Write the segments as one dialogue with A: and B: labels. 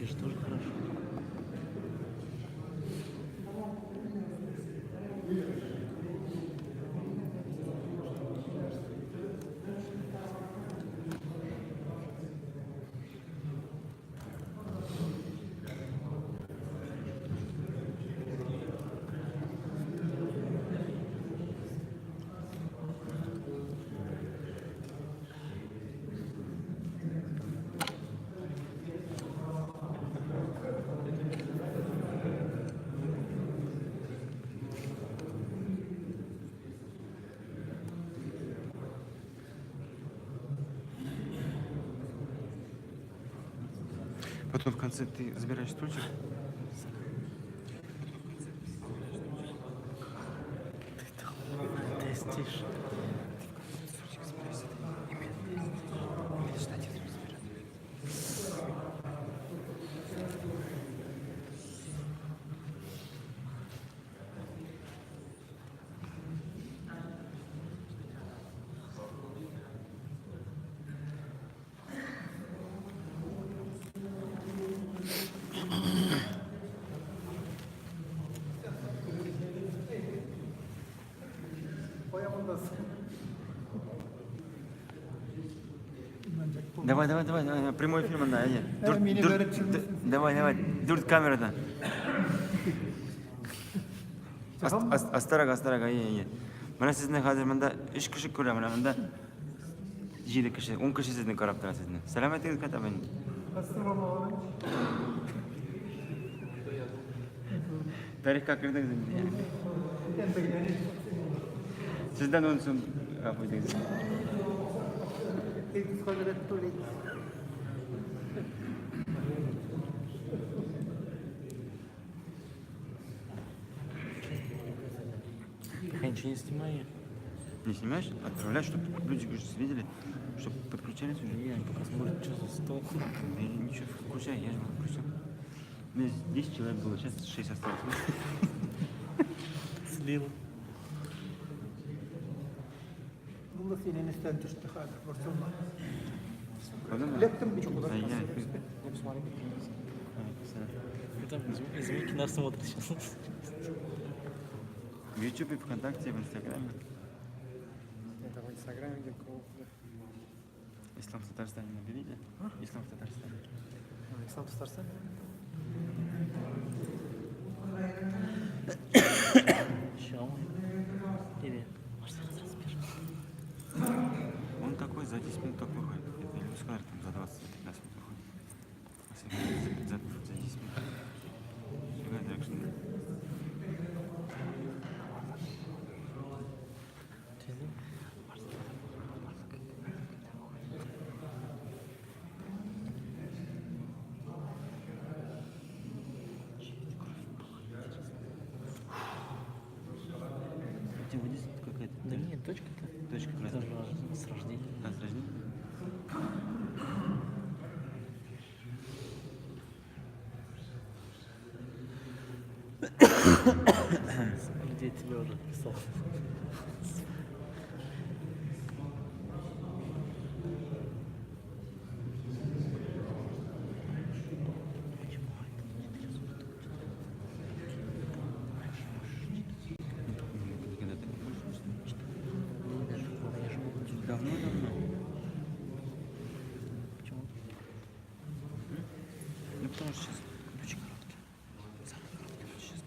A: Сидишь тоже хорошо.
B: Потом в конце ты забираешь стульчик.
A: Ты там тестишь.
B: Стульчик забираешь. Именно штатив заберет. Давай, давай, давай, давай, прямой эфир, да, я. Давай, давай, дурт камера-то. Астарак, астарак, әйе, әйе. Менә сезне хәзер монда 3 кеше күрә, менә монда 7 кеше, 10 кеше сезне карап тора сезне. Сәлам әйтегез хотя бы. Тарихка кердегез инде. Сездән 10 сум гафу итегез.
A: Я ничего не снимаю.
B: Не снимаешь? Отправляй, чтобы люди уже видели, чтобы подключались уже.
A: Не, пока смотрят, что за стол.
B: Да ничего, включай, я же включил. У меня 10 человек было, сейчас 6 осталось.
A: Слил.
C: Булды синең өстән төште хәзер, борчылма.
B: Правда?
C: Эләктем бит.
B: Да, я.
D: Я посмотрю, как они.
A: Там из нас смотрит сейчас.
B: В Ютубе, ВКонтакте, в Инстаграме.
D: Это в Инстаграме где кого.
B: Ислам в Татарстане наберите. Ислам в Татарстане.
D: Ислам в Татарстане?
A: Ща он. Или... Может, я сразу первый.
B: Он такой за 10 минут только выходит. Это Илюс Кадар там за 20-15 минут выходит. А за 10 минут. Другая direction. У тебя вот здесь какая-то
A: Да нет, точка-то.
B: точка
A: Это
B: красная.
A: же с рождения.
B: А, с рождения?
A: Людей тебе уже отписал. Почему это мне трясут?
B: Никогда так не пользовался.
A: Ну, даже я же могу.
B: Давно-давно.
A: Почему?
B: Ну потому что сейчас ключи короткие. Самые короткие ключи сейчас.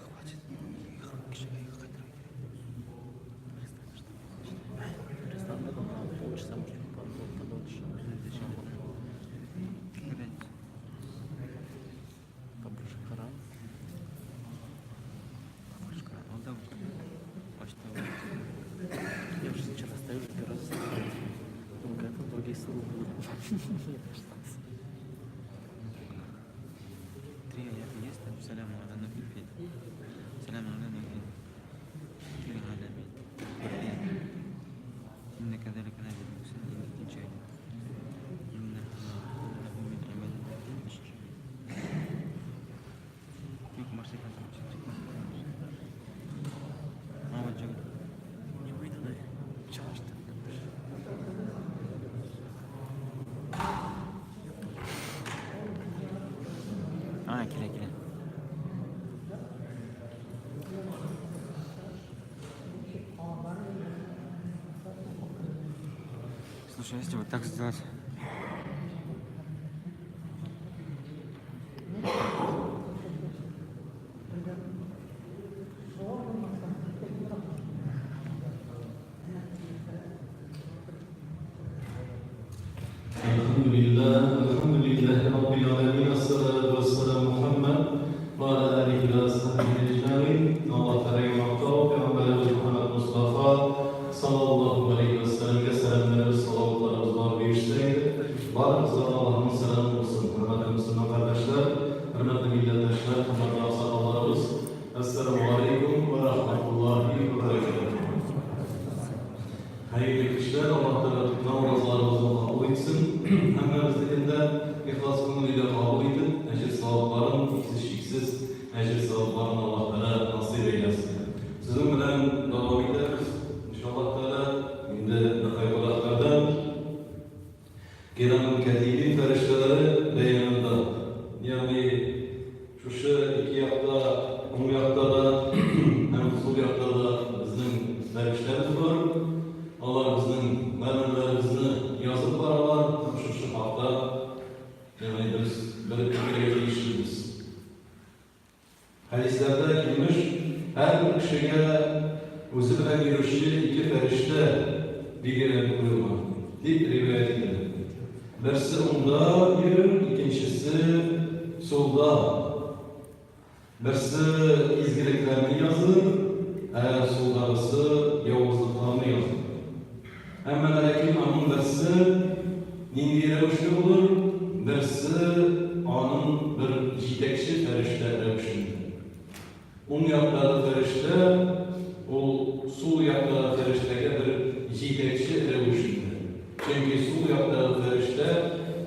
B: Хватит.
A: Ресторан на полчаса, может, подольше.
B: Зачем? Когда-нибудь.
A: Побольше Коран.
B: Побольше Коран. Он там. А что?
A: Я уже вчера стою, уже первый раз смотрю. Думаю, когда там другие суры будут. Не дождался.
B: Три аята есть там? Саляму аля нухин. Саляму аля нухин. Фил аламин. Коран. Инна кадалика наджи мухсинин. Иккинчи аят. Иннаху мин ибадина аль-ашхар. Юк, Марсель Хасанович, чыкма. А, вот жигит.
A: Не выйду, да? Чего ж ты думаешь?
B: А, килә, килә. Слушай, а если вот так сделать?
E: الحمد لله الحمد لله رب العالمين الصلاة والسلام محمد وعلى آله وصحبه أجمعين. Аллаһ Тәгаләгә мактау, Пәйгамбәребез Мөхәммәд Мостафа саллаллаһу алейһи вә сәлләмгә сәламнәребез, салаватларыбыз барып ирешсен иде. Барыгызга да Аллаһның сәламе булсын. Хөрмәтле мөселман кардәшләр, хөрмәтле милләттәшләр, хөрмәтле аксакалларыбыз, әссәламү алейкум вә рахматуллаһи вә бәрәкәтүһ. Хәерле кичләр, Аллаһ Тәгалә тоткан уразаларыбызны кабул итсен, һәммәбезнекен дә ихлас күңел илә кабул итеп, әҗер-савапларын, иксез-чиксез әҗер-савапларын Аллаһ Тәгалә насыйп әйләсен. Сезнең белән дәвам итәбез, иншаллаһ Тәгалә, инде гайбәтләрдән Кирамун кәтибин фәрештәләре бәянында, ягъни шушы ике якта, уң якта да һәм сул якта да безнең фәрештәбез бар. Алар безнең гамәлләребезне язып баралар һәм шушы хакта, ягъни без белеп китәргә тиешлебез. Хәдисләрдә килмеш, һәрбер кешегә үзе белән йөрүче ике фәрештә билгеләнеп куелган, дип риваять ителә. Берсе уңда йөрер, икенчесе, сулда. Берсе изгелекләрне языр, ә сулдагысы явызлыкларны языр. Әмма дә ләкин аның берсе нинди рәвешле булыр, берсе аның бер җитәкче фәрештә рәвешендә. Уң яктагы фәрештә, ул сул яктагы фәрештәгә бер җитәкче рәвешендә. Чөнки сул яктагы фәрештә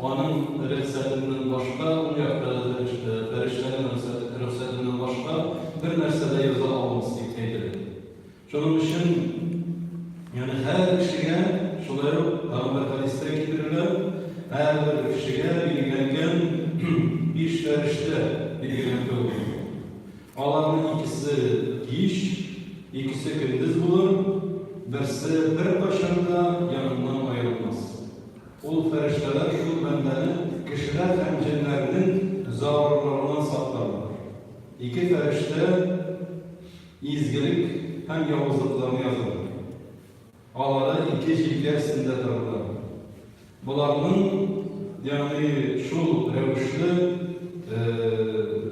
E: аның рөхсәтеннән башка, уң яктагы фәрештә, фәрештәнең рөхсәтеннән башка бер нәрсә дә яза алмас, дип әйтелә. Шуның өчен, ягъни һәр кешегә, шулай ук тагын бер хәдистә китерелә, һәрбер кешегә билгеләнгән биш фәрештә билгеләнеп куелган. Аларның икесе кич, икесе көндез булыр, берсе беркайчан да яныннан аерылмас. Ул фәрештәләр шул бәндәне кешеләр һәм җеннәрнең зарарларыннан сакларлар. Ике фәрештә Изгелек һәм явызлыкларны язалар. Алары ике җилкә өстендә торырлар. Боларның, ягъни шул рәвешле,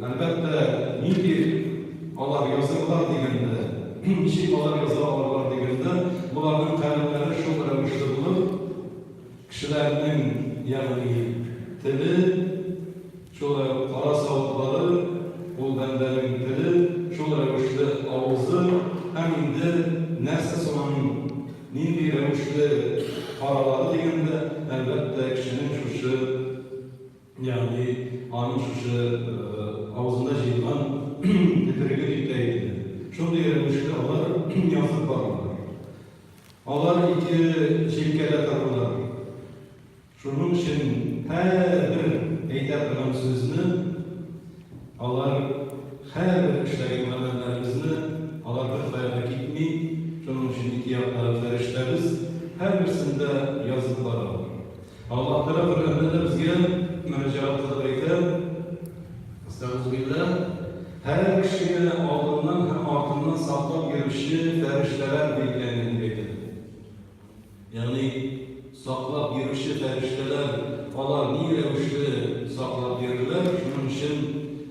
E: әлбәттә, нинди алар язырлар дигәндә, ничек алар яза алырлар дигәндә, боларның каләмнәре шул рәвешле булыр, кешеләрнең, ягъни теле, Шулай ук кара савытлары, ул бәндәнең теле, шул рәвешле авызы һәм инде нәрсә соң аның нинди рәвешле каралары дигәндә, әлбәттә, кешенең шушы, ягъни аның шушы авызында җыелган төкереге дип тә әйтелә. Шундый рәвешле алар язып баралар. Алар ике җилкәдә торалар. Шуның өчен һәрбер әйтә торган сүзне алар, һәрбер эшләгән гамәлләребезне алар беркая да китми, шуның өчен ике яктагы фәрештәбез һәрберсен дә язып баралар. Аллаһ Тәгалә Коръәндә дә безгә мөрәҗәгать кылып әйтә, Әстәгъфируллаһ, һәр кешегә алдыннан һәм артыннан саклап йөрүче фәрештәләр билгеләнгән дип әйтелә. Ягъни саклап йөрүче фәрештәләр, алар ни рәвешле саклап йөрерләр? Шуның өчен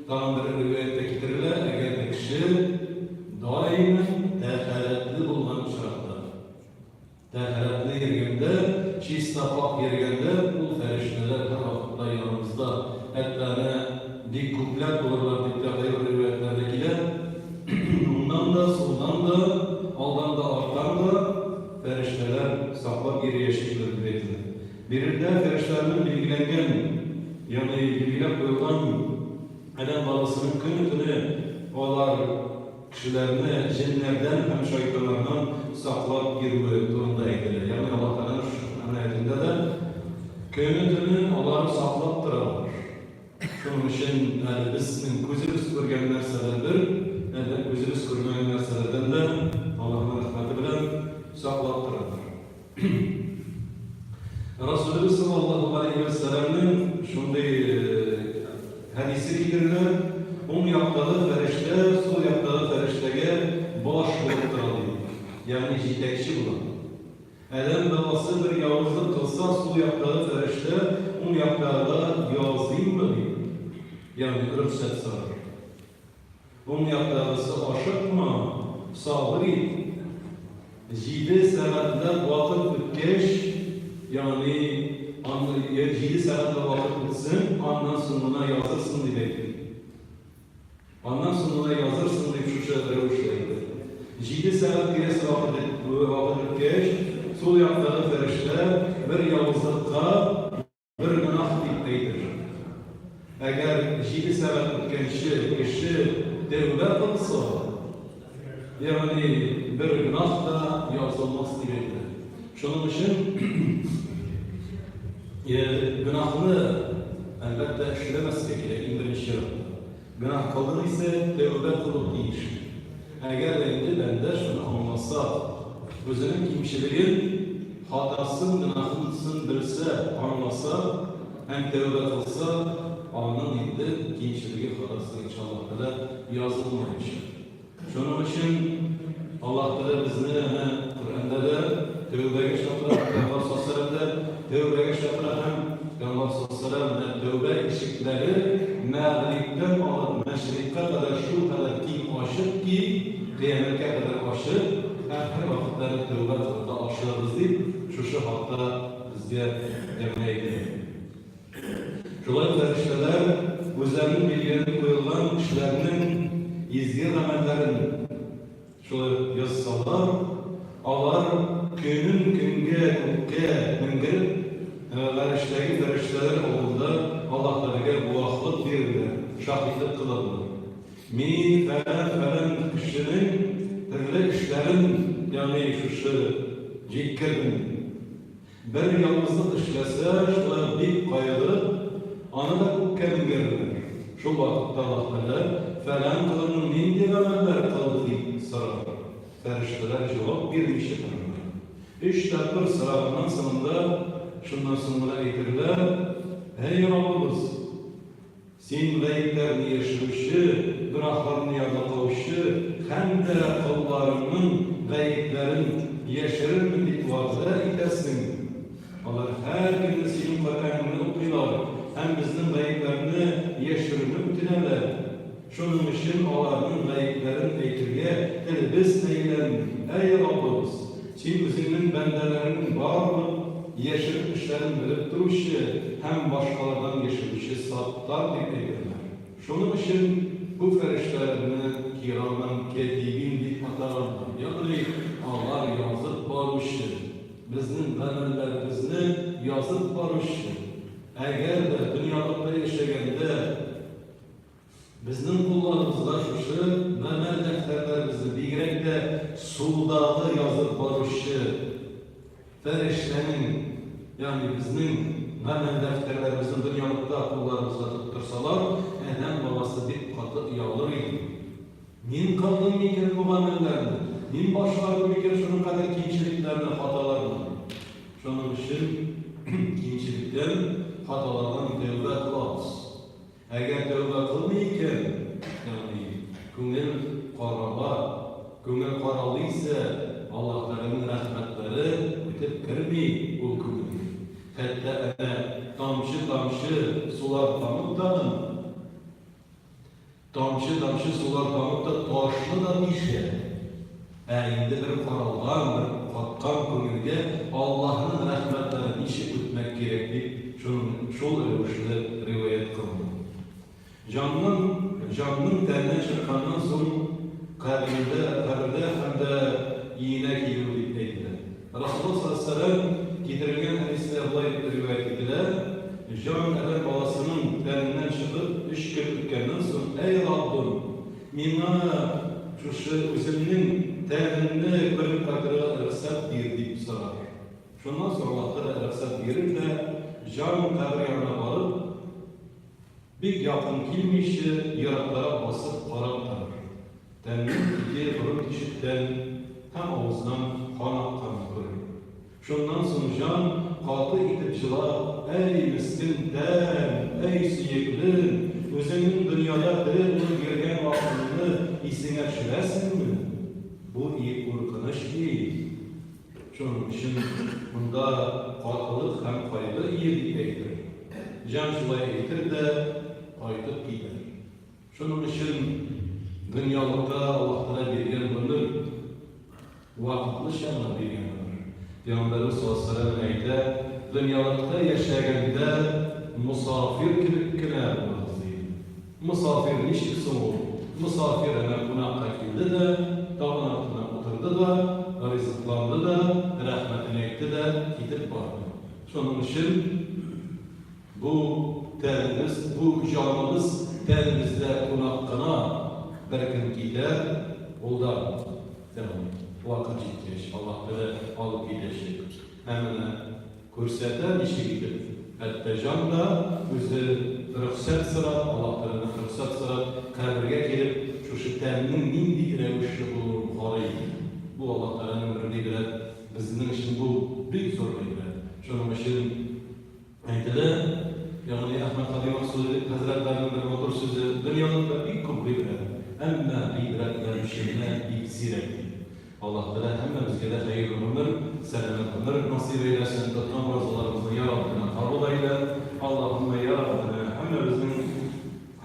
E: тагын бер риваятьтә китерелә, әгәр дә кеше даими тәһарәтле булган очракта, тәһарәтле йөргәндә, чиста пакь йөргәндә, ул фәрештәләр һәрвакытта яныбызда, хәтта әнә бик күпләп булырлар дип тә кайбер риваятьләрдә килә. Уңнан да, сулдан да, алдан да, арттан да фәрештәләр саклап йөриячәкләр дип әйтелә. Биредә фәрештәләрнең билгеләнгән, ягъни билгеләп куелган адәм баласының көне-төне алар кешеләрне җеннәрдән һәм шайтаннардан саклап йөрүе турында әйтелә. Ягъни Аллаһ Тәгаләнең шушы аятендә дә көне-төне алар саклап торалар. Шуның өчен әле безнең күзебез күргән нәрсәләр бер, әле күзебез күрмәгән нәрсәләрдән дә Аллаһның рәхмәте белән саклап торадыр. Расулыбыз саллаллаһу галәйһи вә сәлламнең шундый хәдисе китерелә, уң яктагы фәрештә сул яктагы фәрештәгә баш булып тора ди, ягъни җитәкче була. Адәм баласы бер явызлык кылса, сул яктагы фәрештә уң яктагыга языйммы дип, ягъни рөхсәт сорар. Уң яктагысы ашыкма, сабыр ит, җиде сәгатьләп вакыт үткәч, ягъни җиде сәгатьләп вакыт үтсен, аннан соң гына язырсың дип әйтте. Аннан соң гына язырсың, дип шушы рәвешле әйтте. Җиде сәгать тирәсе вакыт вакыт үткәч, сул яктагы фәрештә бер явызлыкка бер гөнаһ дип әйтер. Әгәр җиде сәгать үткәнче кеше тәүбә кылса, ягъни бер гөнаһ та язылмас дип әйтә. Шуның өчен гөнаһны, әлбәттә, эшләмәскә кирәк иң беренче чиратта. Гөнаһ кылдың исә, тәүбә кылу тиеш. Әгәр дә инде бәндә шуны аңласа, үзенең кимчелеген, хатасын, гөнаһын белсә, аңласа һәм тәүбә кылса, аның инде кимчелеге, хатасы, иншаллаһ Тәгалә, язылмаячак. Шуның өчен Аллаһ Тәгалә безне әнә Коръәндә дә тәүбәгә чакыра, Пәйгамбәр саллаллаһу галәйһи дә тәүбәгә чакыра һәм Пәйгамбәр саллаллаһу галәйһи менә тәүбә ишекләре мәгърибтән алып мәшрикка кадәр шул кадәр киң ачык ки, кыямәткә кадәр ачык һәм һәрвакытта без тәүбә кылырга ашыгабыз дип шушы хакта безгә ягъни әйтелә. Шулай ук фәрештәләр үзләренең билгеләнеп куелган кешеләрнең изге гамәлләрен шулай ук язсалар, алар көнен көнгә күккә менгереп, гарештәге фәрештәләр алдында Аллаһ Тәгаләгә гуаһлык бирерләр, шаһитлек кылырлар. Мин фәлән-фәлән кешенең төрле эшләрен, ягъни шушы, җиткердем. Бер явызлык эшләсә, шулай бик кайгырып, аны да күккә менгерерләр. Шул вакытта Аллаһ Тәгалә, Фәлән колыңның нинди гамәлләр кылды, дип сорар. Фәрештәләр җавап бирмичә торырлар. Өч тапкыр сораганнан соңында, шуннан соң гына әйтерләр, Әй Раббыбыз! Син гаепләрне яшерүче, гөнаһларны ярлыкаучы һәм дә колларыңның гаепләрен яшерермен дип вәгъдә итәсең. Алар һәр көнне синең Коръәнеңне укыйлар һәм безнең гаепләрне яшерүне үтенәләр. Шуның өчен аларның гаепләрен әйтергә телебез әйләнми. Әй Раббыбыз! Син үзеңнең бәндәләреңнең барлык яшерен эшләрен белеп торучы һәм башкалардан яшерүче Саттар дип әйтерләр. Шуның өчен бу фәрештәләрне кирамән кәтибин дип атаганнар, ягъни алар язып баручы, безнең гамәлләребезне язып баручы. Әгәр дә дөньялыкта яшәгәндә, Безнең кулларыбызда шушы гамәл дәфтәрләребезне, бигрәк тә сулдагы язып баручы фәрештәнең, ягъни безнең гамәл дәфтәрләребезне дөньялыкта кулларыбызга тоттырсалар, адәм баласы бик каты оялыр иде. Мин кылдым микән бу гамәлләрне? Мин башкардым микән шуның кадәр кимчелекләрне, хаталарны? Шуның өчен кимчелектән, хаталардан тәүбә кылабыз. Әгәр тәүбә кылмый икән, ягъни күңел карала, күңел каралы исә, Аллаһ Тәгаләнең рәхмәтләре үтеп керми ул күңелгә. Хәтта әнә тамчы-тамчы сулар тамып тагын, тамчы-тамчы сулар тамып та ташны да тишә. Ә инде бер каралган, бер каткан күңелгә Аллаһның рәхмәтләре ничек үтмәк кирәк, дип шуның шул рәвешле риваять кылына. Җанның җанның тәннән чыкканнан соң кабердә кабердә һәм дә иенә килүе дип әйтелә. Расулуллаһ саллаллаһу галәйһи ва сәлләм китерелгән хәдистә болай дип риваять ителә, Җан адәм баласының тәненнән чыгып өч көн үткәннән соң, Әй Раббым! Миңа шушы үземнең тәнемне күреп кайтырга рөхсәт бир, дип сорар. Шуннан соң Аллаһ Тәгалә рөхсәт бирер дә, җан кабер янына барып, Бик якын килмичә, ерактарак басып карап торыр. Тәннең ике борын тишектән һәм авыздан кан акканын күрер. Шуннан соң җан каты итеп җылап, Әй, мескен тән, әй, сөеклем, үзеңнең дөньяда тере булып йөргән вакытыңны исеңә төшерәсеңме? Бу и куркыныч и! Шуның өчен монда катылык һәм кайгы ие дип әйтер. Җан шулай әйтер дә кайтып китәр. Шуның өчен дөньялыкта Аллаһ Тәгалә биргән гомер вакытлыча гына биргән гомер. Пәйгамбәребез саллаллаһу галәйһи ва сәлләм әйтә, дөньялыкта яшәгәндә мосафир кебек кенә булыгыз, ди. Мосафир ничек соң ул? Мосафир әнә кунакка килде дә, табын артына утырды да, ризыкланды да, рәхмәтен әйтте дә, китеп барды. Шуның өчен бу тәнебез, бу җаныбыз тәнебездә кунак кына, бер көн китәр, ул да тәмам. Вакыт җиткәч, Аллаһ Тәгалә алып китәчәк. Ә менә Күрсәтә ничек итеп. Хәтта җан да үзе рөхсәт сорап, Аллаһ Тәгаләдән рөхсәт сорап, кабергә килеп, шушы тәннең нинди рәвешле булуын карый. Бу Аллаһ Тәгаләнең бер гыйбрәт, безнең өчен бу бик зур гыйбрәт. Шуның өчен әйтелә, ягъни Әхмәд Һади Максуди хәзрәтләренең бер матур сүзе, дөньялыкта бик күп гыйбрәт, әмма гыйбрәтләнүче генә бик сирәк, ди. Аллаһ Тәгалә һәммәбезгә дә хәерле гомер, сәламәт гомер насыйп әйләсен, тоткан уразаларыбызны я Раббына кабул әйлә. Аллаһуммә я Раббына, һәммәбезнең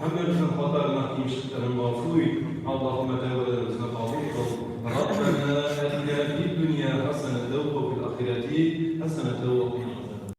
E: һәммәбезнең хата гөнаһ кимчелекләрен гафу ит. Аллаһуммә тәүбәләребезне кабул кыл. Раббана атина фид дөнья хәсәнәтәү ва фил ахирәти хәсәнәтәү ва кина.